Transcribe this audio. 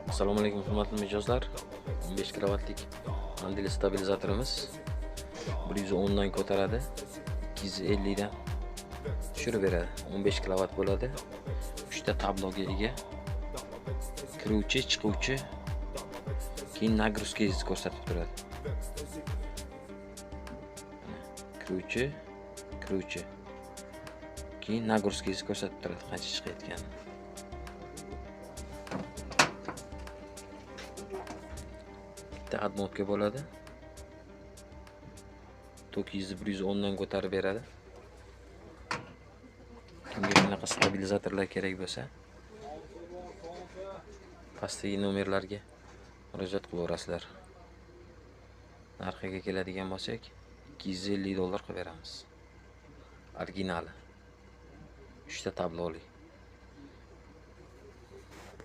Assalomu alaykum hurmatli mijozlar. 15 kilovatlik Andeli stabilizatorimiz 110 dan ko'taradi, 250 dan tushirib beradi. 15 kilovat bo'ladi. 3 ta tabloga ega. Kiruvchi, chiquvchi, keyin nagruzkangizni ko'rsatib turadi. Kiruvchi, kiruvchi. Keyin nagruzkangizni ko'rsatib turadi, qancha chiqayotganini. Bitta admotka bo'ladi. Tokingizni 110 dan ko'tarib beradi. Kimga shunaqa stabilizatorlar kerak bo'lsa, pastdagi nomerlarga murojaat qilaverasizlar. Narxiga keladigan bo'lsak, 250 dollar qilib beramiz. Originali. 3 ta tabloli.